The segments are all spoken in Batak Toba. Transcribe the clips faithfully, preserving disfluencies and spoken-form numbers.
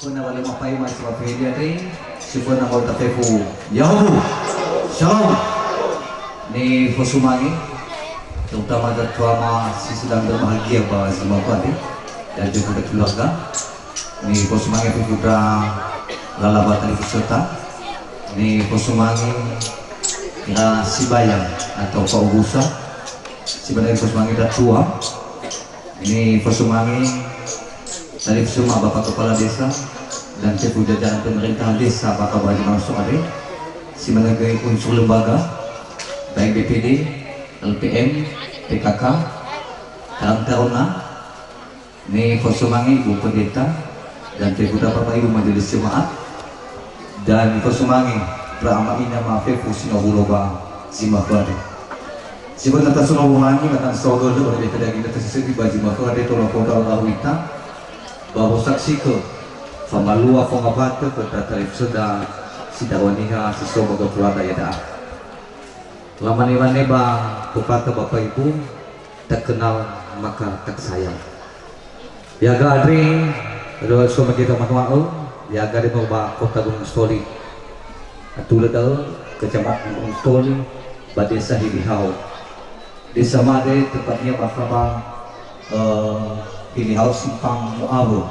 Pona wale mapai ma siapa pede ate, sipona mau tapepu. Yahu. Shalom. Ni posumangi, terutama terutama si sedang berbahagia ba si mau ate, dan juga keluarga. Ni posumangi peputra lalabatan di pusota. Ni posumangi kira sibayang atau paugusa. Sibayang posumangi tua. Ni posumangi tadi semua Bapak Kepala Desa dan seluruh jajaran pemerintahan desa Bapak Baji Mansur Ade, si menegai unsur lembaga, baik B P D, L P M, P K K, Karang Taruna, ni posumangi Ibu Pendeta, dan seluruh Bapak Ibu Majelis Jemaat, dan posumangi Brahma Ina Mafefu Sinobuloba Zimafade. Sipona tasunau ulangi, matan sogol do, pada beta daging, beta sisir di Baji Mafade, tolong kota Allah ita, bahwa saksi ke, pamalua pengabata, kota tarif seda, sidawaniha, sisoba ke pelada ya dah. Lama ni wane ba, kepata Bapak Ibu, tak kenal maka tak sayang. Yaga ade, ro so magita manuao, yaga ade mau ba kota Gunung Stoli. Atula tau, kecamatan Gunung Stoli, ba desa Hilihau. Desa made tempatnya bakaba, eh, Hilihau simpang Muabu.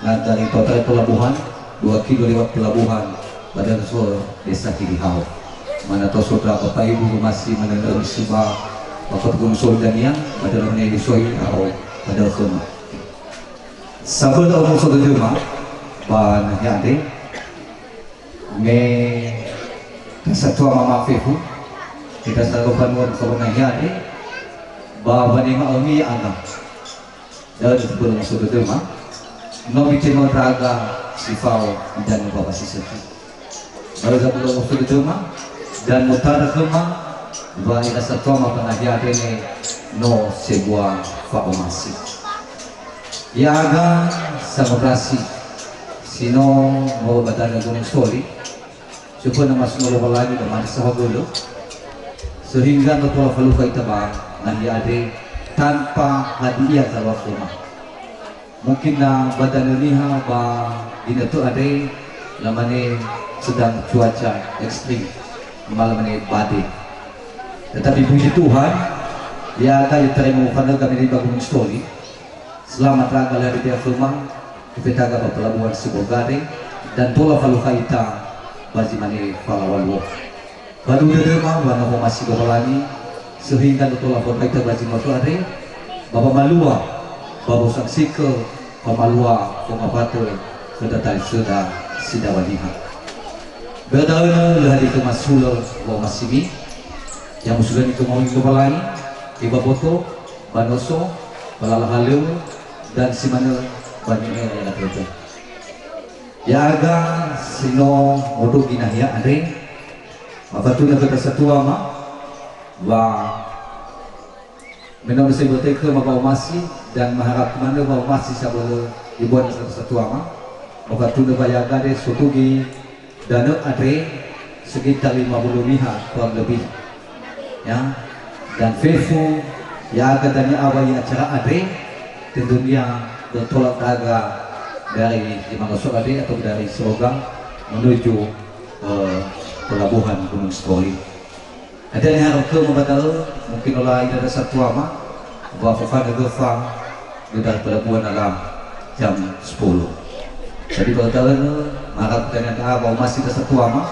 Nah, dari kota pelabuhan, dua kilo lewat pelabuhan, padahal so desa Hilihau. Mana tau saudara Bapak Ibu masih mendengar siba, Bapak Gunung Stoli dan yang, padahal mana di Soi, au, padahal semua. Sabel umur satu jema, ba na hi ade, me tasatua mama fehu, kita satu panuan kau na hi ade, ba bani ma umi aga. Daud itu belum masuk ke rumah, no bikin mau raga, sifau, dan bapak sisir. Baru satu dua waktu di rumah, dan mutara ke rumah, ba ina satua ma panahiate ne no sebuah faomasi. Yaga samudrasi, sino mau batana Gunung Stoli, supaya nama sino lo lagi dan mati sama golo, sehingga no pola faluka ita ba, na hi ade tanpa hadiah salah rumah. Mungkin na badan niha ba di na tu ade, lamane sedang cuaca ekstrim, malamane badai. Tetapi puji Tuhan, ya ada yang terima ufana kami di Bagung Stoli. Selamat raga lah di pihak rumah, di petaga pelabuhan Sibogade, dan tola faluka ita, Baji Mane Palawaluo. Baru dede ma, wana ho masih babalani, sehingga tola faluka ita Baji Mane Palawaluo, baba malua, babo saksi ke, pamalua, pemapate, kedatai sudah, sidawaniha. Berdauna, lehadi ke masula, bawa masimi, yang musulan itu mau itu babalani, iba boto, banoso, balala haleu, dan simane, bani ere na tete. Yaga sino modok ina hia ade, mapatuna kota satua ma, wa, menang bisa berteke ma bau masi, dan mengharap mana bau masi sabolo ibuan kota satua ma, mapatuna ba yaga de sotugi, dana ade, sekitar lima puluh ribu kurang lebih. Ya, dan fefu, ya, katanya awal ya acara ade, tentunya bertolak raga dari Limanggosok ade atau dari Serogang menuju, eh, pelabuhan Gunung Stoli. Ada yang harap ke membatal, mungkin olah ina ada satu ama, bahwa Fafana Gofang, Di pelabuhan alam jam sepuluh. Jadi, pertama, maka pertanyaan A, bahwa masih ada satu ama,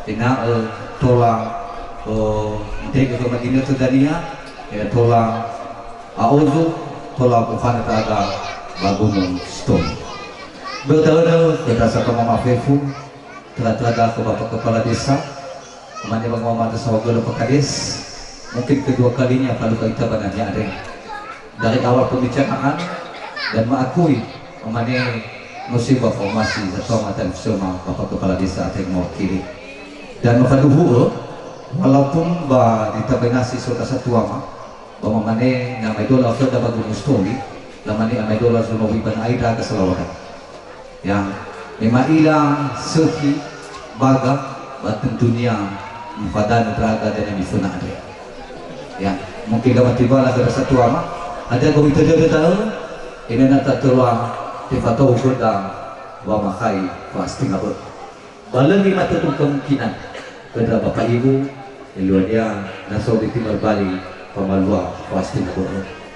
ina, eh, tola, eh, ite ke magina tu dania, ya, tola, aozu, tola, bufana taga, bagunung, stone. Bertahun-tahun, kita satu mama fefu, telah-telah ke Bapak Kepala Desa, Amane bang mama tu sawa golo pakades, mungkin kedua kalinya paluka ita ba na hia ade. Dari awal pembicaraan dan mengakui amane musibah formasi satu ama tadi sama Bapak Kepala Desa ate mewakili. Dan maka duhu, walaupun ba di tabena si sota satu ama, ba amane na mai dola so da bagu mustoli, lamane amai dola so mau iban aida keselawatan. Yang memang ila sehi baga ba tentunya empat dan raga dan yang bisa ada. Yang mungkin dapat tiba lah ke satu ama, ada kau itu dia tahu, ini nak tak terluang, tiba tahu sudah, Wamahai fasting abo. Balani mata tu kemungkinan. Kedra bapak ibu, eluania, naso di timur Bali, pamalua fasting abo.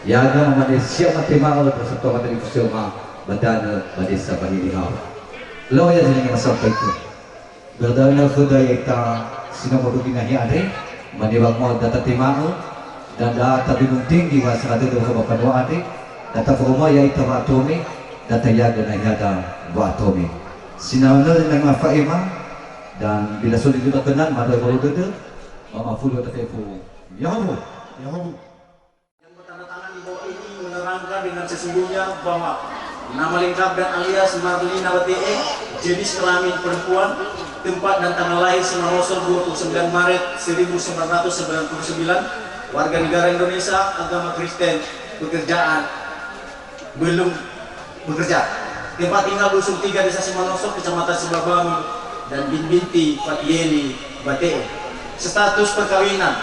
Ia na mamane siap mate mau, terus to mata di kusioma, badana, badesa bahili hau. Lo ya jadi masampai tu. Berdana kedai ita, sinamoduk ina hi ade, manibang mau data timau, dan data bingung tinggi, wa sangate do haba panua ade, data promo ya ita wa tomi, data yaga na hi ada wa tomi. Sinamoduk na ma fa ima, dan bila sudah kita kenal, mata baru dede, mama fulu data fu. Yahu, yahu. Yang bertanda tangan di bawah ini menerangkan dengan sesungguhnya bahwa nama lengkap dan alias Marlina Batee, jenis kelamin perempuan, tempat dan tanggal lahir Simanosor dua puluh sembilan Maret seribu sembilan ratus sembilan puluh sembilan, warga negara Indonesia, agama Kristen, pekerjaan, belum bekerja. Tempat tinggal Dusun tiga, Desa Simanosor, Kecamatan Sibabangun, dan Binbinti Patieli Batee. Status perkawinan.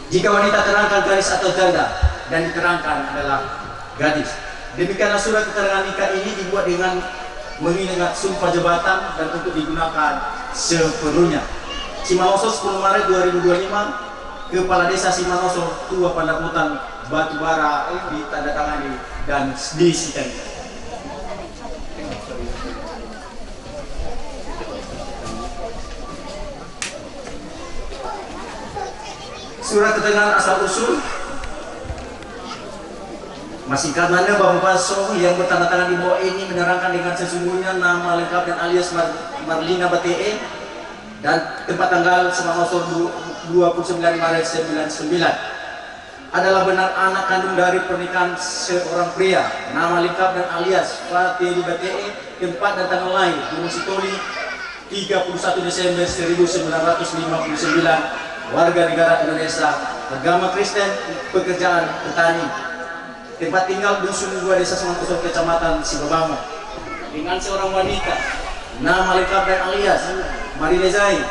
Jika wanita terangkan gadis atau janda dan diterangkan adalah gadis. Demikianlah surat keterangan nikah ini dibuat dengan mengingat sumpah jabatan dan untuk digunakan sepenuhnya. Simanosor, sepuluh Maret dua ribu dua puluh lima, Kepala Desa Simanosor, Tua Pandapotan Batubara, ditandatangani dan disitempel. Surat keterangan asal usul. Masingkatnya, bahwa paso yang bertanda tangan di bawah ini menerangkan dengan sesungguhnya nama lengkap dan alias Mar-, Marlina Batee, dan tempat tanggal Simanosor du-, dua puluh sembilan Maret sembilan sembilan. Adalah benar anak kandung dari pernikahan seorang pria, nama lengkap dan alias Fateri Batee, tempat dan tanggal lahir Gunung Sitoli, tiga puluh satu Desember seribu sembilan ratus lima puluh sembilan, warga negara Indonesia, agama Kristen, pekerjaan petani. Tempat tinggal Dusun dua, Desa Simanosor, Kecamatan Sibabangun. Dengan seorang wanita, nama lengkap dan alias Marina Zai,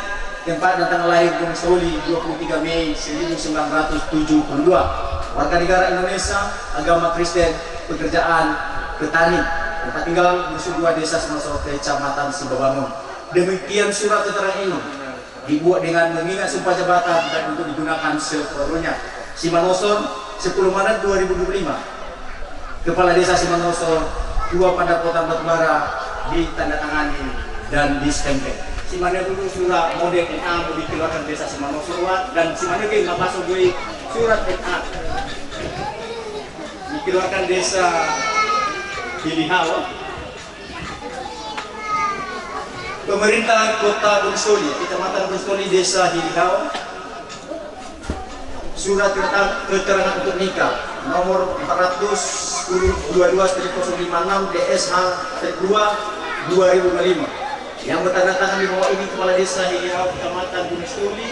tempat dan tanggal lahir Gunung Sitoli, dua puluh tiga Mei seribu sembilan ratus tujuh puluh dua. Warga negara Indonesia, agama Kristen, pekerjaan petani. Tempat tinggal Dusun dua, Desa Simanosor, Kecamatan Sibabangun. Demikian surat keterangan ini. Dibuat dengan mengingat sumpah jabatan dan untuk digunakan sepenuhnya. Simanosor, sepuluh Maret dua ribu dua puluh lima. Kepala Desa Simanosor, Tua Pandapotan Batubara, ditandatangani dan disitempel. Simana dulu surat model N A mau dikeluarkan Desa Simanosor, dan simana ge mapaso gue surat N A dikeluarkan Desa Hilihau. Pemerintah Kota Gunung Sitoli, Kecamatan Gunung Sitoli, Desa Hilihau. Surat keterangan, keterangan untuk nikah nomor empat ratus dua puluh dua strip kosong lima enam D S H strip dua, dua ribu dua puluh lima. Yang bertanda tangan di bawah ini Kepala Desa Hilihau, Kecamatan Gunung Sitoli.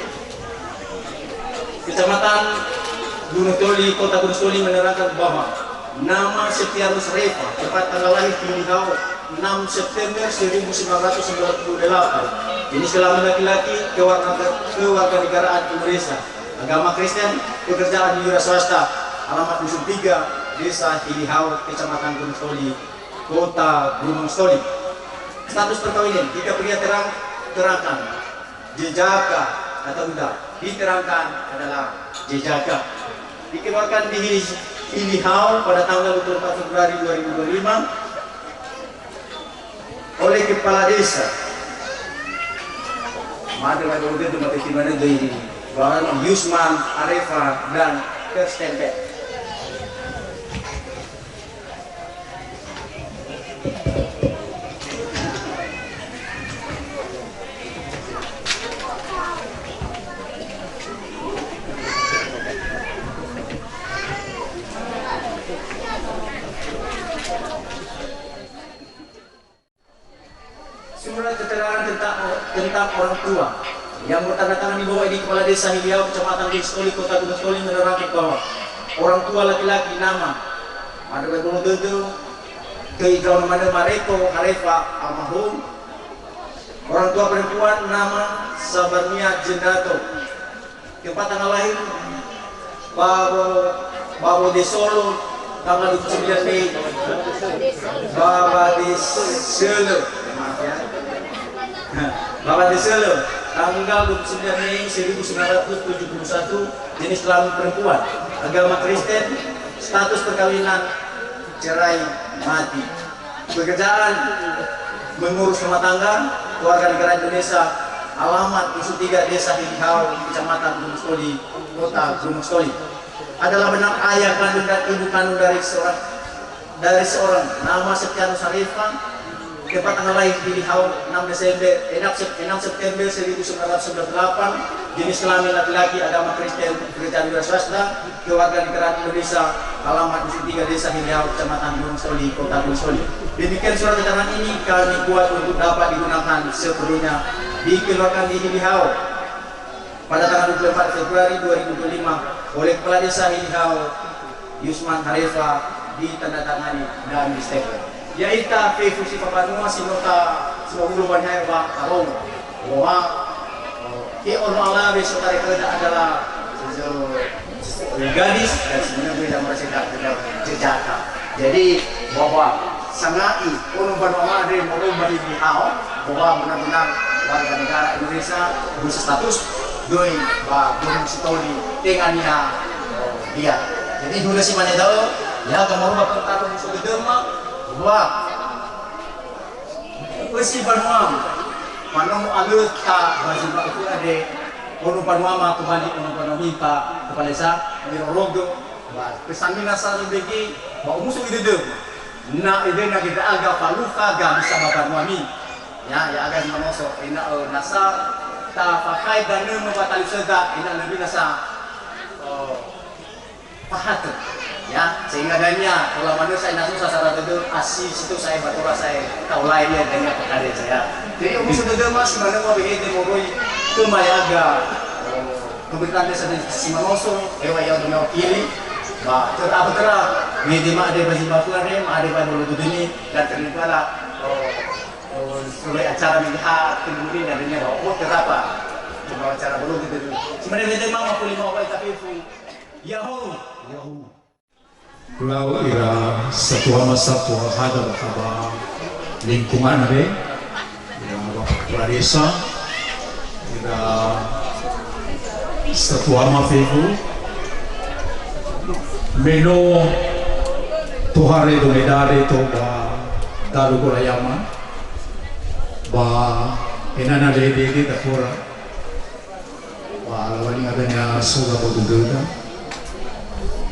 Kecamatan Gunung Sitoli, Kota Gunung Sitoli menerangkan bahwa nama Setianus Reva, tempat tanggal lahir Hilihau, enam September seribu sembilan ratus sembilan puluh delapan. Jenis kelamin laki-laki, kewarga-, kewarganegaraan Indonesia. Agama Kristen, pekerjaan wira swasta, alamat Dusun tiga, Desa Hilihau, Kecamatan Gunung Sitoli, Kota Gunung Sitoli. Status perkawinan, jika pria terang, terangkan. Jejaka atau uda diterangkan adalah jejaka. Dikeluarkan di Hili-, Hilihau pada tanggal dua puluh empat Februari dua ribu dua puluh lima oleh Kepala Desa Mada Mada Uda Mada Timana Gairi Bahan Yusman Arefa dan Kerstempel. Surat keterangan tentang, tentang orang tua yang bertanda tangan di bawah ini Kepala Desa Hilihau, Kecamatan Gunung Sitoli, Kota Gunung Sitoli, menerangkan bahwa orang tua laki-laki nama Mada Baibolo Dodo, ke Idrauna Mada Mareko Harefa almarhum. Orang tua perempuan nama Sabarnia Jendato. Tempat tanggal lahir Babo, Babo de Solo, Tanggal dua puluh sembilan Mei, Baba di Solo. Baba di Solo, tanggal dua puluh sembilan Mei seribu sembilan ratus tujuh puluh satu, jenis kelamin perempuan, agama Kristen, status perkawinan cerai mati. Pekerjaan mengurus rumah tangga, keluarga negaraan Indonesia, alamat Dusun Tiga, Desa Hilihau, Kecamatan Gunung Sitoli, Kota Gunung Sitoli. Adalah benar ayah kandung dan ibu kandung dari seorang, dari seorang, nama Septianus Harifa, tempat tanggal lahir Hilihau, enam Desember, enam Sep-, enam September seribu sembilan ratus sembilan puluh delapan, jenis kelamin laki-laki, agama Kristen, pekerjaan wira swasta, kewarganegaraan Indonesia, alamat Dusun Tiga, Desa Hilihau, Kecamatan Gunung Sitoli, Kota Gunung Sitoli. Demikian surat keterangan ini kami buat untuk dapat digunakan seperlunya, dikeluarkan di Hilihau pada tanggal dua puluh empat Februari dua ribu dua puluh lima oleh Kepala Desa Hilihau, Yusman Harefa, ditandatangani dan distempel. Ya, ita pe fusi papanua sinota sima ulo banhai ba tarong. Wah, ke ono ala be so tarekreda adalah gadis dan sebenarnya beda merasa tidak jejaka. Jadi bahwa sangai ono banua made mau bali di hao bahwa benar-benar warga negara Indonesia berstatus doi ba Gunung Sitoli tengania dia. Jadi dulu si mana tahu ya kamu rumah pertarung sudah demam bahwa Usi panuam, panuam alut ta basi ma ukur ade, onu panuam ma tu bani, onu panuam i pa kepala desa, mirorog do, ba, pesan ni na sari begi, ba, umusuk ide do, na ide na kita aga paluka ga bisa ma panuam i, ya, ya aga manoso, ina, eh, nasa, ta pakai dana ma batali seda, ina lebih nasa, eh, Pahat. Ya, sehingga dania, kalau manusia ina susah sara dodo, asi situ saya batura saya, tahu lain ya dania pekade saya. Jadi aku sudah dema, si mana mau begitu mau boy, ke mayaga. Kebetulan dia sedang si manoso, ewa ya udah mau kiri. Ba, ter apa tera, mede ma ada basi batura ne, ma ada ba bolu duduni, dan ternyata lah, oh, oh, sebagai acara melihat, kemudian adanya, oh, terapa. Cuma acara bolu duduni. Si mana bede ma, mau kulit mau apa, tapi Yaho. Laho ira satua ma satua hada ba haba lingkungan ade, ira bapak kepala desa, ira satua ma fefu, meno tu hare do medade to ba dalu gola yama, ba enana lede de tapora. Ba, lawan ingatannya sola bodu doda.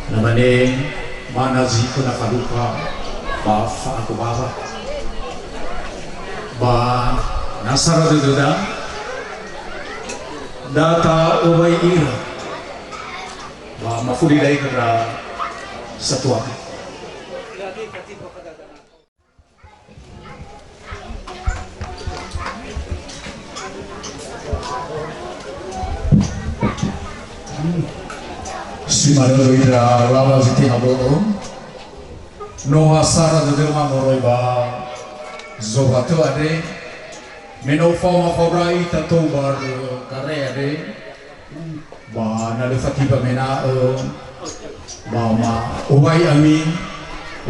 Namane mana ziko na kaduka ba fa aku baba. Ba, nasara doda. Data obai ira. Ba, mafuli dai kata satua. Simarelo ida lawa siti haboto. No hasara dede mangoroi ba. Zobato ade. Meno fau ma fau rai tato bar kare ade. Ba na lefat iba mena, eh, ba ma obai ami,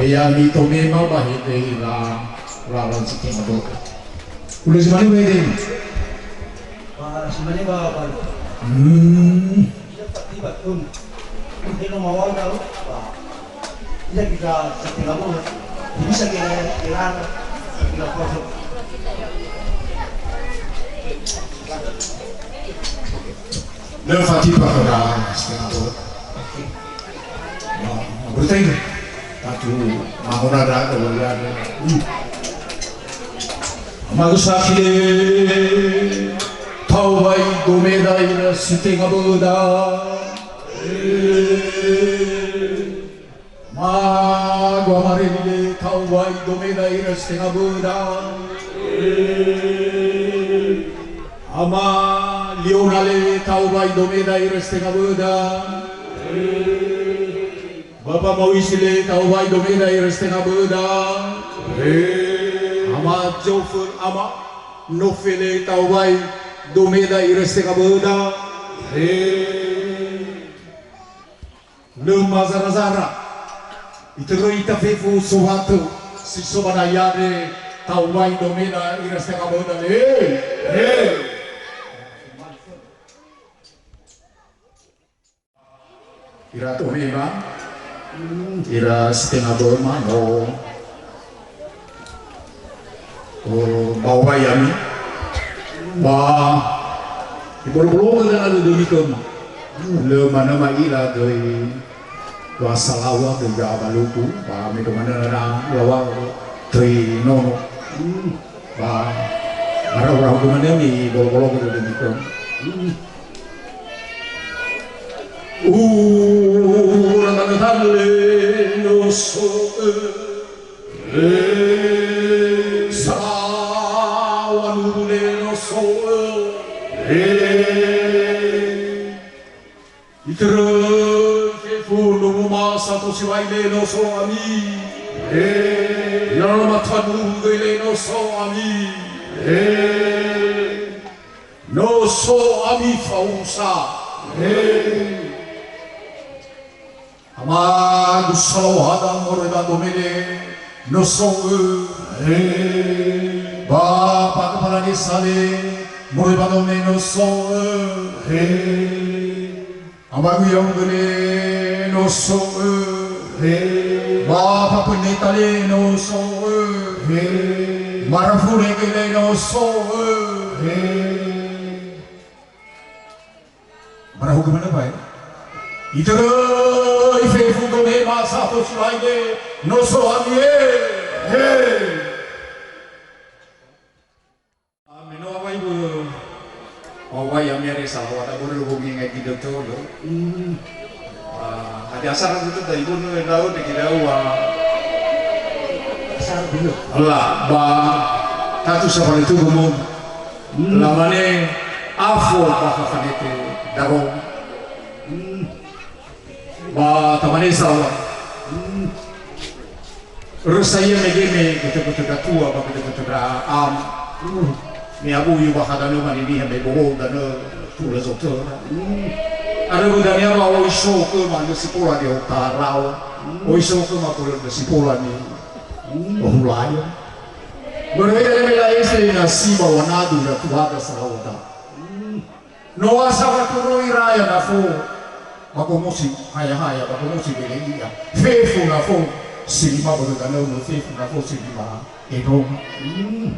eh, ami to mema ba hete ira lawan si kena bo. Udah si mana ba hete? Ba si mana ba ba. Hmm. Lefat iba tun. Hete no mawal tau. Ba. Iya kita setengah bulan. Bisa kira kira setengah bulan. Lewat tiba kira setengah bulan. Nah, bertanya. Aduh, mau ada ada ada. Mago sakile tau bai gomeda ira setengah bulan. Mago amare lile tau bai domeda ira setengah beda. Ama liona le tau bai domeda ira setengah beda. Bapa mawisi le tau bai domeda ira setengah beda. Ama jofer ama nofe le tau bai domeda ira setengah beda. Lema zara-zara. Iteroi ita fefu sohatu, si soba na iare, tau bai domena iras tengah boda le. He. Ira tu memang, ira setengah boda ma, no. Oh, baoa i ami. Ba, di bolobolo na lalu doni kema. Lemana ma ila doi. Ba salawa doi ga baluku. Ba medo mana na lawa doi nono. Ba, marau-rau kema nami bolobolo doni kema. Ura tanda tanda le no so. Sawan ulu le no so. Iterei fefu domu masa to siwai le no so ami. Ialo matan ulu le no so ami. No so ami fausa. Ama gus salawa hata moro iba domene no so. Bapa kepala desa le moro iba domene no so. Ama guyau gene no so. Bapa pendeta le no so. Marafure gene no so. Marahu kemana bai? Iterei fefu gome masa to sulai de no so ami e. He. Ameno awa ibu. Awa ya mere salawa ta buru lu bumi ngai di dokter lo. Ada asar itu ta ibu no lau de kira wa. Asar dulu. Allah ba tatu sapal itu gumun. Lamane afo baha fanete daro. Ba tamane sawa. Rusa ia megeme goto-goto datua ba goto-goto da am. Me abu yu baha dano manini hame bobo dano pula zoto. Ada budania ma oi soke ma anu sipola di otarau. Oi soke ma pula di sipola ni. Ohulayo. Berbeda dengan istri nasi bawa nadu dan tuada sarawata. Noa saba turoi raya na fo. Bako musi haya-haya bako musi bele ia. Fefu na fo. Silima bako dana uno fefu na fo silima. Edong.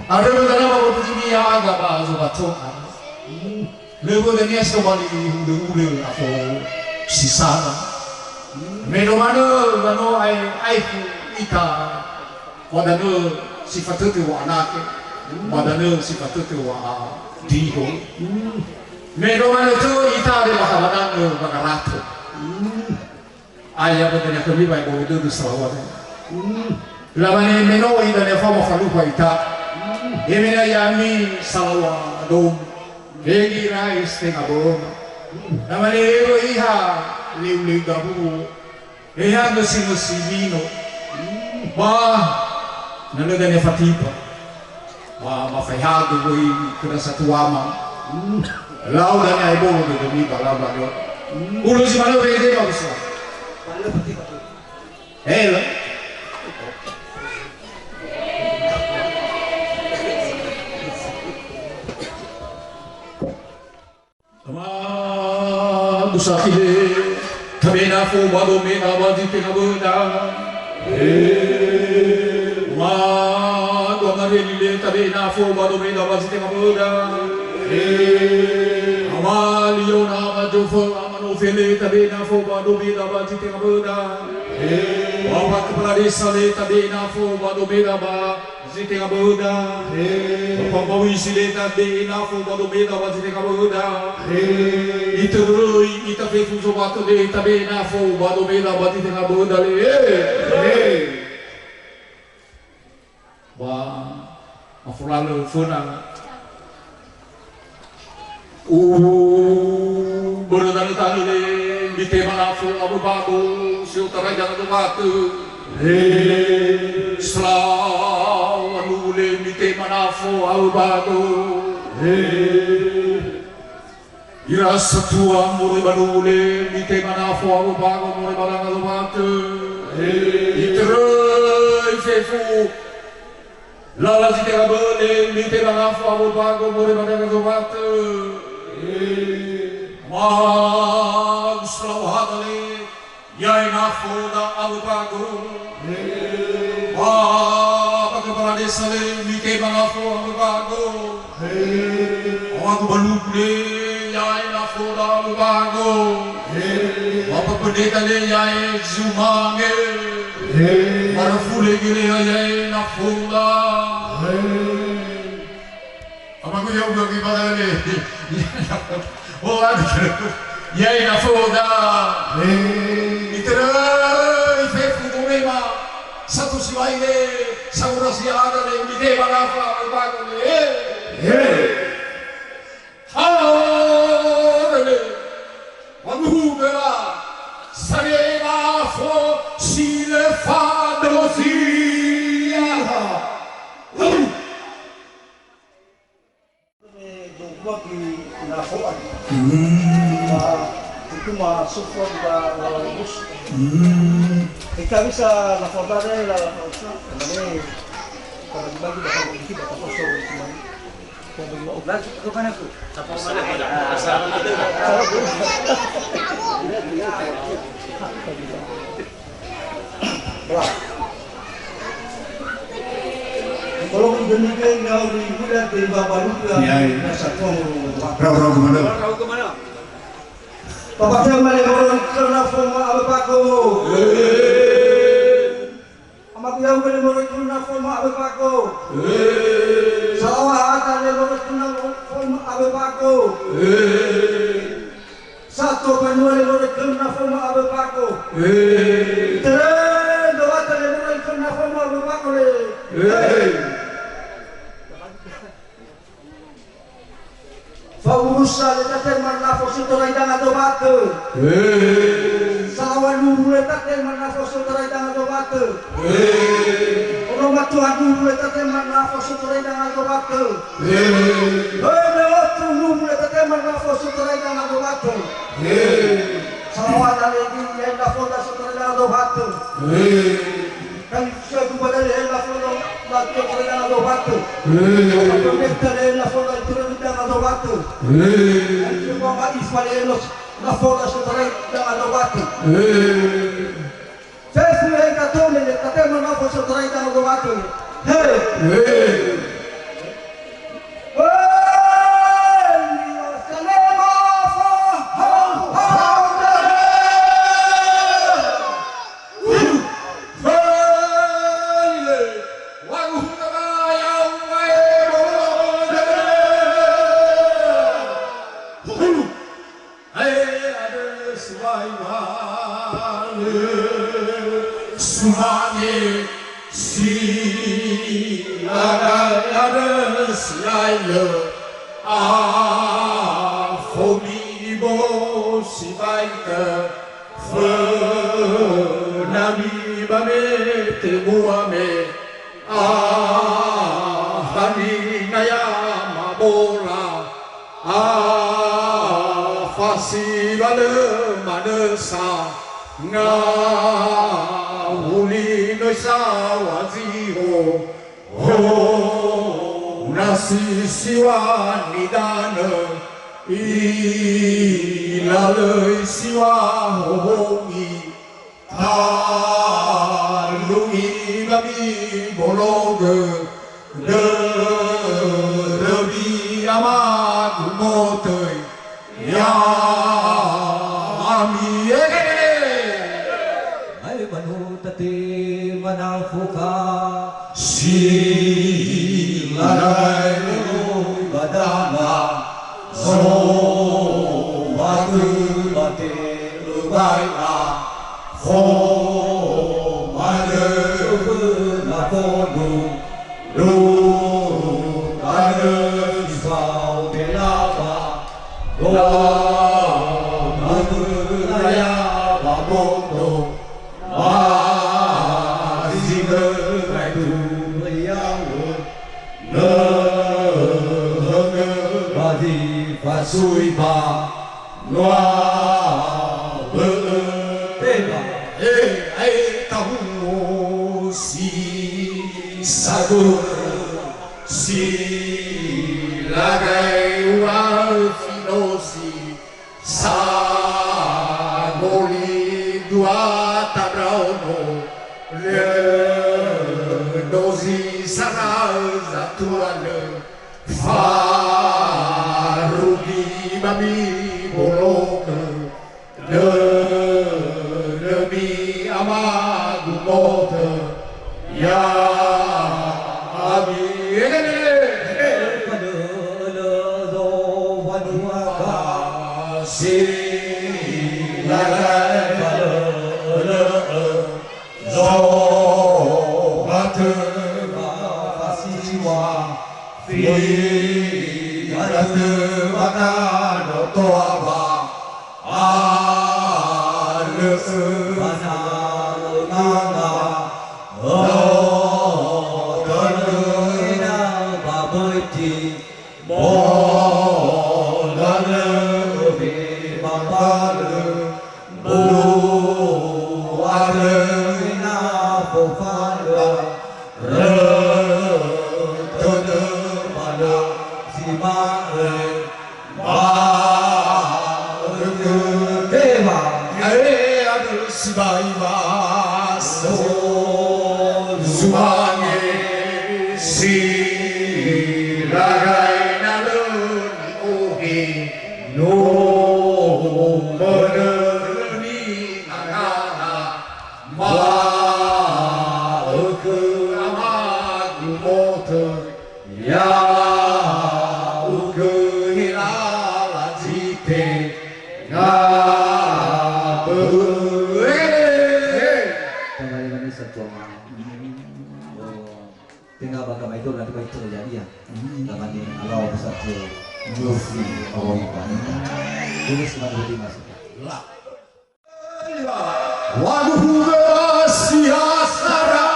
Ada dana bako tu dunia aga ba azo baco. Lebo dania sobali ule-ule na fo. Sisana. Meno mano mano ai ai ita. Pada nu sifatete wa anake. Pada nu sifatete wa diho. Meno mano tu ita de mahabadan nu bagarato. Aya betanya kami bai bodo du salawat. Lamane meno ida ne fama falupa ita. Emena yami salawa dom. Hegi rai setengah boma. Lamane ero iha liu-liu gabu. Eha do si musi bino. Ba na lo dane fatipa. Ba ma fai hatu boi kena satu ama. Lau dane ai bobo do demi balaba do. Ulu si malo bede ba bisa. Elo. Ama dusaki le tabe na fo ba dome na ba di tengah boda. Ama dua mareni le tabe na fo ba dome na ba di tengah boda. Ama liona ama jofo ama nofele tabe na fo ba dome na ba di tengah boda. Bapak kepala desa le tabe na fo ba dome na ba di tengah boda. Bapak Bawi sile tabe na fo ba dome na ba di tengah boda. Iteroi ita fefu sobat le tabe na fo ba dome na ba di tengah boda le. Ba mafulan le funa. Ubu bertani-tani le mite manafo abu babu siu taraja na batu. Selawan ule mite manafo abu babu. Ira satua muri banule mite manafo abu babu muri balanga na batu. Itere i fefu. Lala sitera bele mite mangafo amu pago mure madana sobat. Magus lawa hata le. Yae na foda amu pago. Bapak kepala desa le mite mangafo amu pago. Awagu baluku le yae na foda amu pago. Bapak pendeta le yae jumange. Marafule gele yae na foda. Awagu ya uga gimana le. Oh, aduh. Yae na foda. Itere i fefu tu mema. Satu siwai le. Saura siada le. Mite mangafo amu pago le. Halo le. Waduh bela. Sare na fo sile fado sia. Dua di nafoan. Itu masuk ke dalam bus. Kita bisa lapor dari lah. Ini kalau dibagi dapat kita dapat sore cuma. Lanjut ke mana tuh? Kalau demikian kau di muda di bapak luka. Iya, iya. Rau, rau kemana? Rau kemana? Bapak saya male moro ikon na foma abe pako. Amak yau male moro ikon na foma abe pako. Sawa hata le moro ikon na foma abe pako. Sato panua le moro ikon na foma abe pako. Tere do hata le moro ikon na foma abe pako le. Faurus ale tate marnafo sutorai danga do batu. Sawa nuru le tate marnafo sutorai danga do batu. Ono matu anuru le tate marnafo sutorai danga do batu. Hei, meotu nuru le tate marnafo sutorai danga do batu. Sawa dale di yai nafo da sutorai danga do batu. Kan suai tu badale hela fono la tu kore danga do batu. Apa pementa le hela fono tu kore danga do batu. Apa mama isma le hela la fono so kore danga do batu. Sesu le katone le katema na fono so kore danga do batu. He. Sumane si lagai ade si aile a fomi bo si baite. Fenami bame temua me. Aha ni naya mabola. Aha si bale manesa. Nga uli no isa waziho. Ho nasi siwa ni dane. Ilalei siwa hohongi. Talungi bami bologe. Derebi ama gumotei. Ya ami ege. Ai manu tate manafoka. Silagai badana. So batu bate lubaina. Ho mane na ponu. Lu kane sisau belaba. Doa mane na ya baboto. Masigerai tu riangun. Nehenge badi pasui ba. Nua bee teba. Eh, eh, Ulos si sagur si lagai ual si nosi sangoli dua tadraono le nosi saraza tuale farugi mami bolok Demi ama gumot ya ami. Silakan. Zohatu. Masiwa. Figatu. Maka dotoaba. Alus. Banal. Nanga. Otonu. Ina. Babuti. Modal. Ubi. Bapalu. Buat. Ina. Bupala. Retoto. Pada. Simae. Ba. Retoto. Beba. Ae. Adu. Sibai. Ba. So. Subange. Silagai na loni ohi. Nomor ni nangana. Mauk ama gumot ya uku hilala jite. Nga. Tengah baka mai dor nanti baik terjadi ya. Tengah di alau besar tu. Musi awal wanita. Tulis madu di masuk. Waduh, rahasia sara.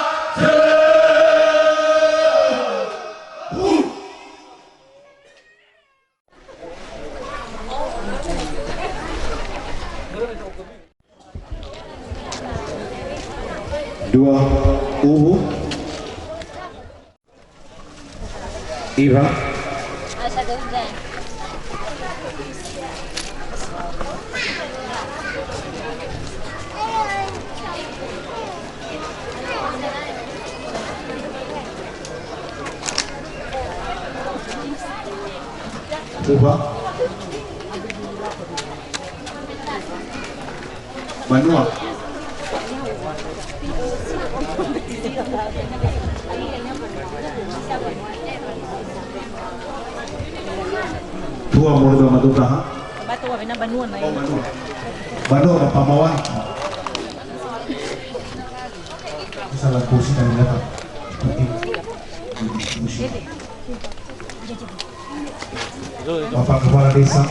Dua. Uhu. Iba. Uba. Banua. Tua murda madura ha. Banua. Banua ma pamawan. Salah kursi kami dapat. Bapak Kepala Desa.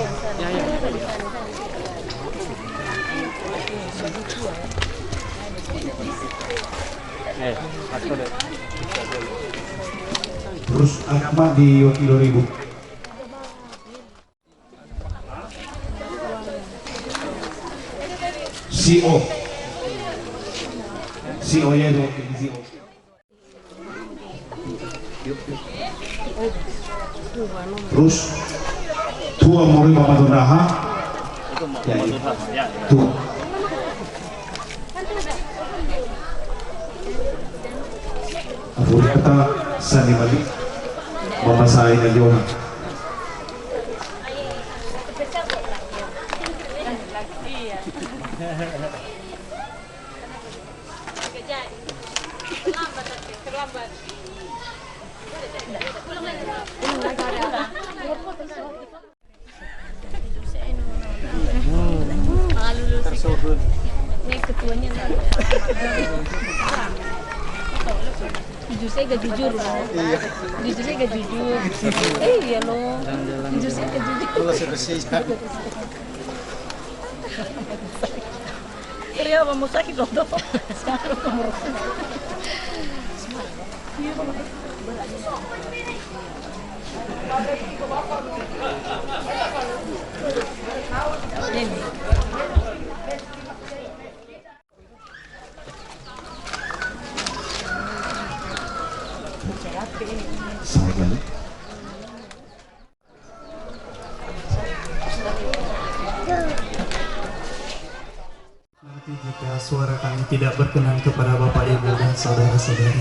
Terus agama di Yoki dua ribu. Si O. Si O ya dua ribu si O. Terus tua mori mama tunaha. Ya, ya. Tua. Abu kata sani mali mama saya na jona. Ini ketuanya. Jujur saya gak jujur loh. Iya. Jujur saya gak jujur. Eh iya loh. Jujur saya gak jujur. Ria, mau sakit loh, dok. Nanti jika suara kami tidak berkenan kepada Bapak, Ibu, dan saudara-saudari.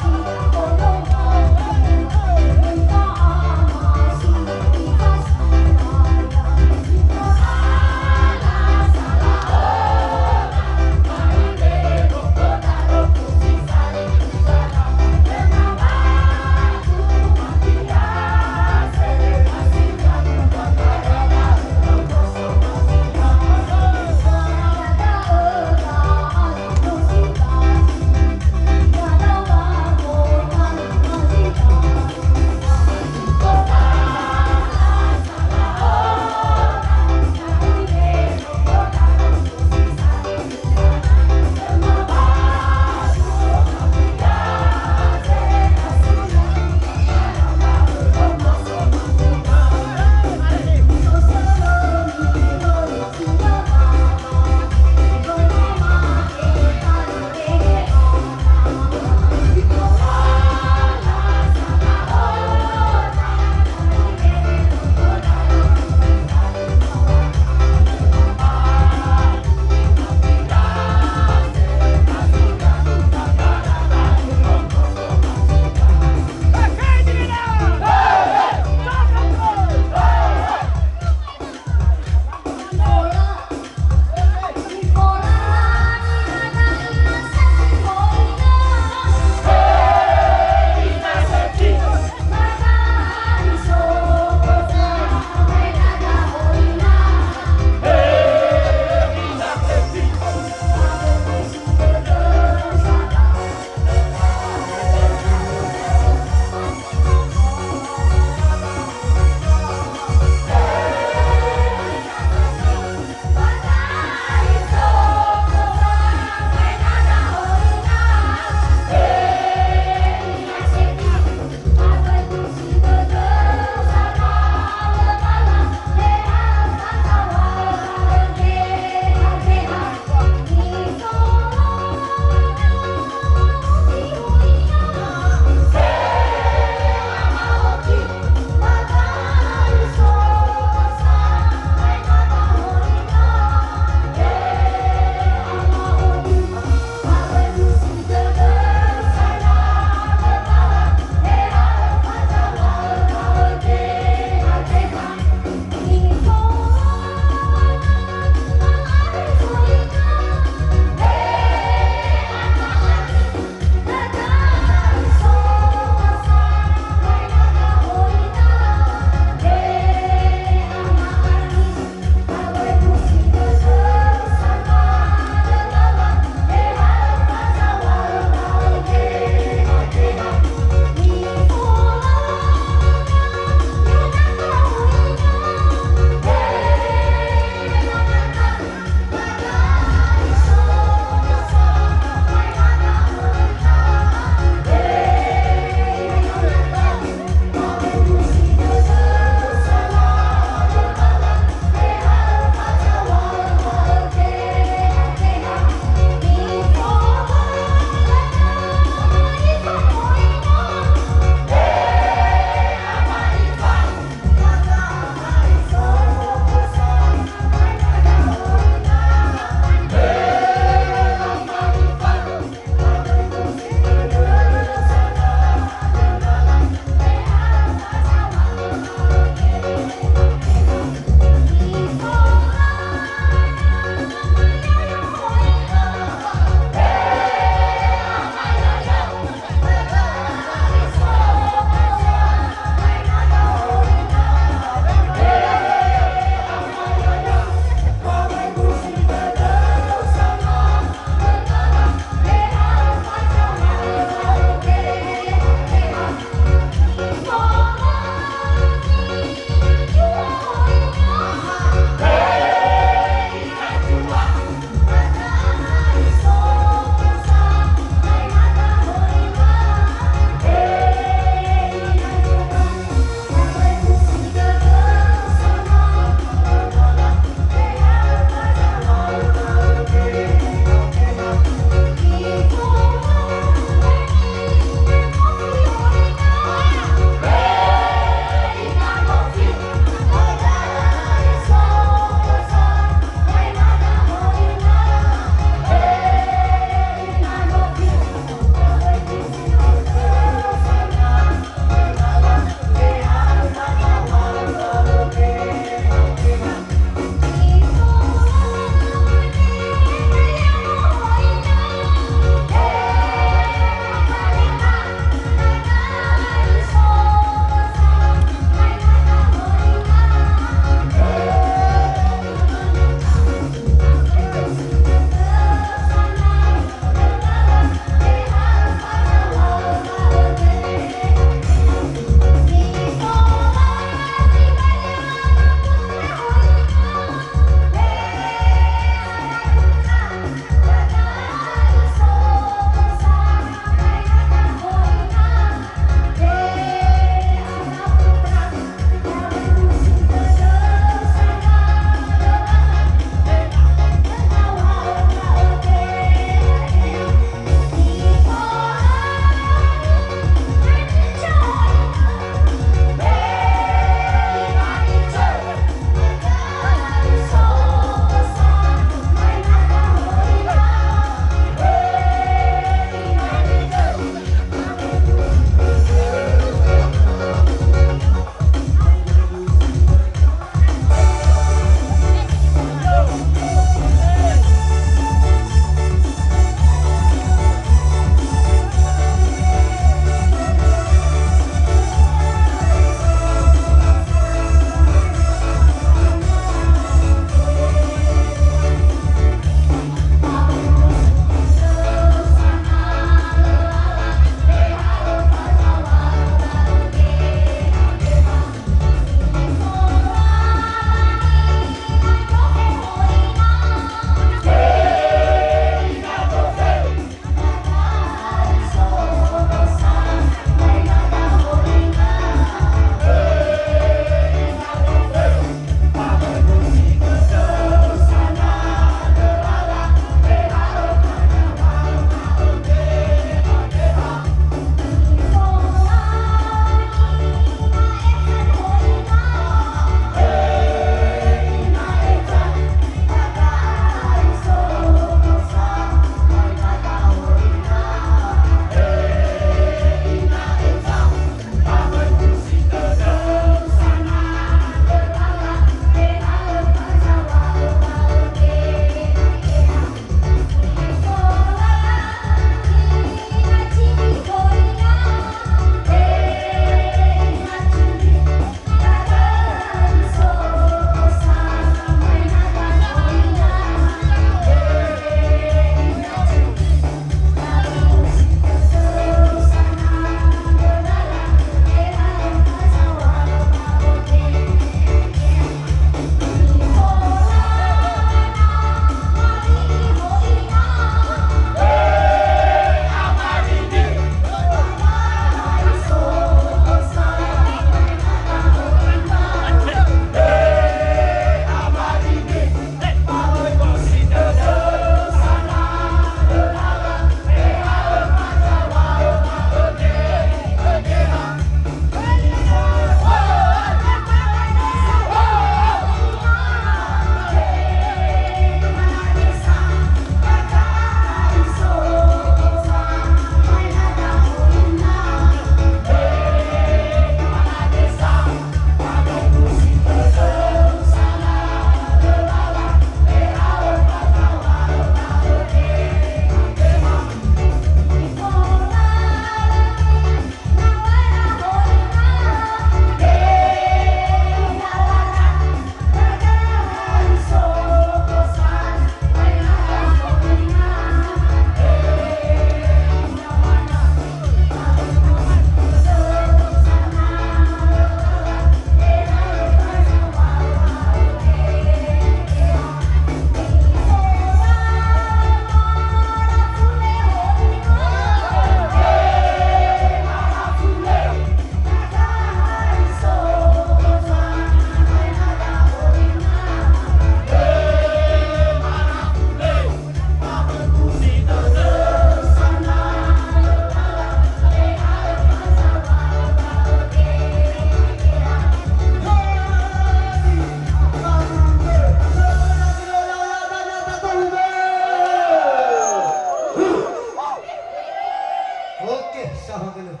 Lebih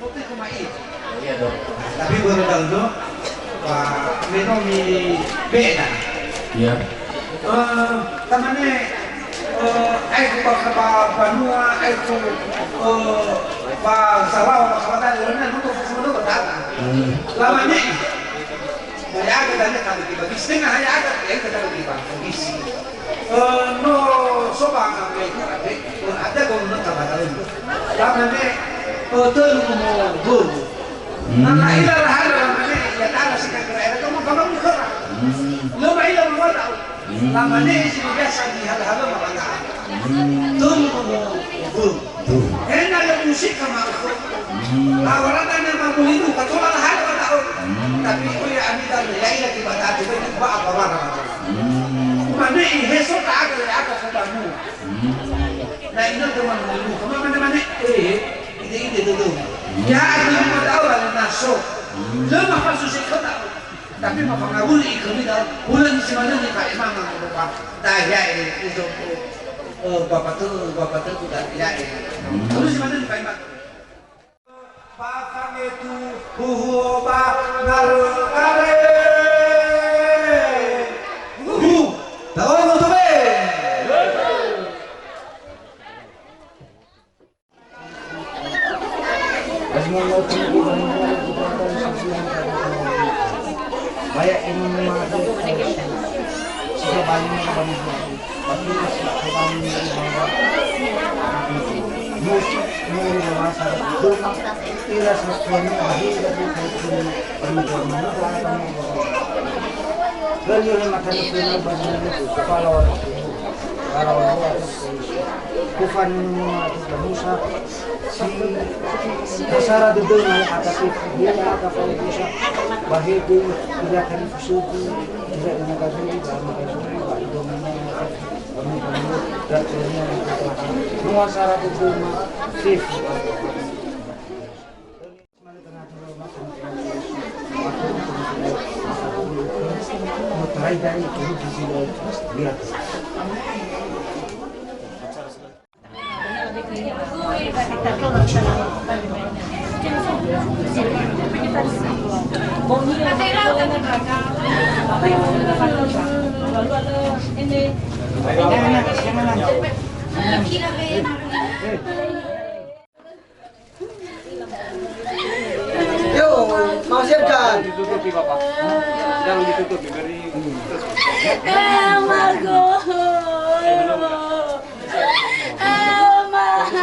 putih ke mai. Iya, dong. Tapi baru tahu, dong. Pak Meno mi beda. Iya. Eh, tamane, eh, ai ku ba, ba, banua, ai ku, eh, ba, Salawa, ba, Salawa, tadi, orang nonton semua tu berkata. Hmm. Lamanya. Maya aga tadi kami tiba, bis tengah ya aga, ya kita tiba, bis. Eh, no, soba, eh, itu, eh, eh, ada kau nonton kata itu. Lamanya, eh, tolu mau, bu. Hmm. Nah, ila lahan, lamanya, ya, tanah sih kan kira-kira, kamu, kamu, kamu. Hmm. Lo, ba, ila, mau tahu. Hmm. Lamanya, isi biasa di hal-hal, apa, hmm. Tolu mau, bu. Tuh. Ena le musik sama aku. Hmm. Awalnya tanya sama beli lu, kata orang hal kata aku. Hmm. Tapi aku ya, Ami, dan ya, iya, tiba-tiba, tiba-tiba, apa, apa, apa. Hmm. Mana ini, heso, tak ada, ya, ada, kata aku. Hmm. Nah, ini teman beli lu, kemana, mana, mana? Eh, ini, ini, tuh, tuh. Hmm. Ya, aku cuma tahu lah, naso. Hmm. Lu mah pas susik kata aku. Tapi ma pangabuli i kami da, ulang si manang ni Pak Imam ang rupa. Da ya e, itu, eh, bapak tu, bapak tu, da ya e. Ulang si manang ni Pak Imam. Pasang itu, huhu, oba, ngarung, are. Huhu, tahu, tahu, tahu. Hasara dede ma i, ata pe dia, ata pe dia, bahen do i, dia kan suku, dia dengan kami, dia dengan kami, dia dengan kami, dia dengan kami, dia dengan kami, hasara dede ma, sip. Yo, Mas Irkan. Ditutupi, Bapak. Jangan ditutupi, beri. Emago. Ema. Emago. Ema.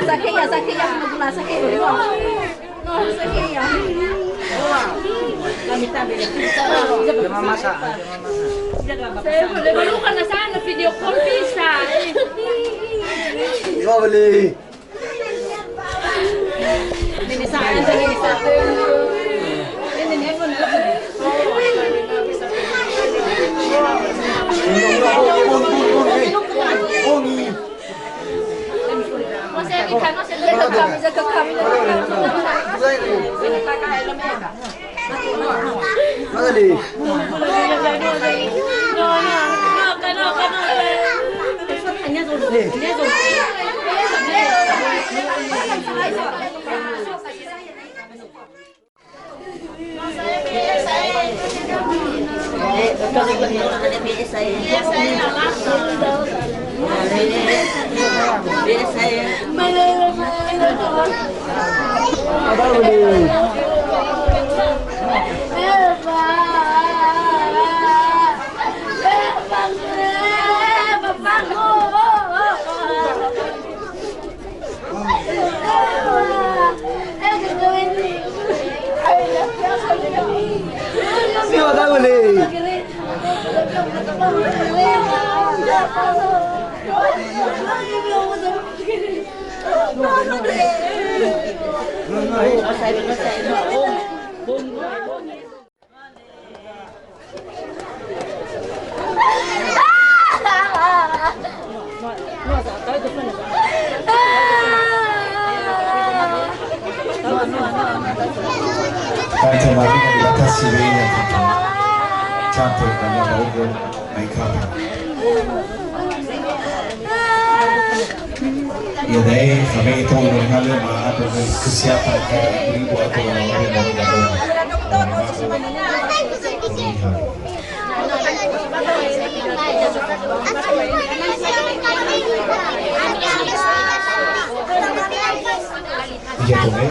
Sakeya, sakeya, sakeya. Saya boleh balukan na sana video call bisa. Iya, boleh. Kanca mati na dibatasi bena. Cantik banyak bau. Ia dai, kami itu mengalir mah ada kesiapan dari ibu atau orang-orang yang ada. Iya, tuh, eh.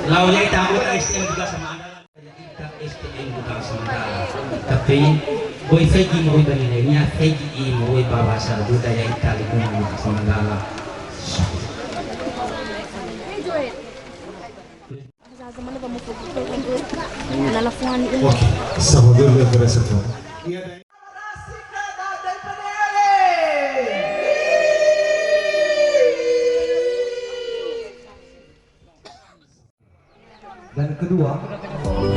Laho ia ita anggota S T M Kota Samandala. Ita S T M Kota Samandala. Tapi boi fegi mo i bani lainnya, fegi i mo i baba sarbudaya ita lingkungan Kota Samandala. Oke, sama dulu ya, berasa tuh. Dan kedua,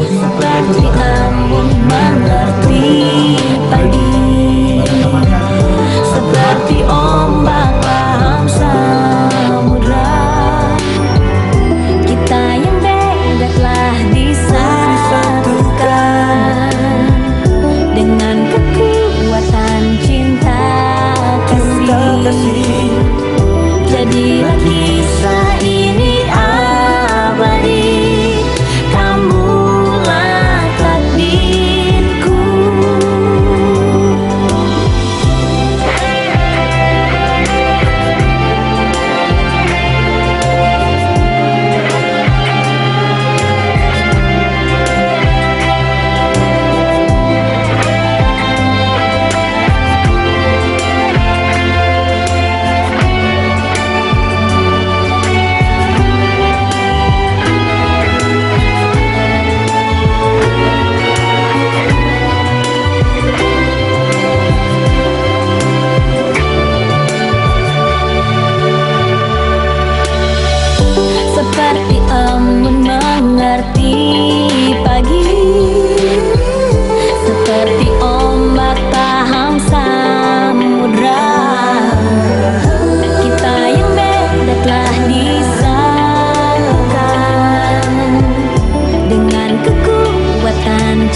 seperti embun menepi pagi, seperti ombak lahar samudra. Kita yang beda telah disatukan dengan kekuatan cinta kasih. Jadilah kisah ini abadi. Kamulah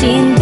Cinta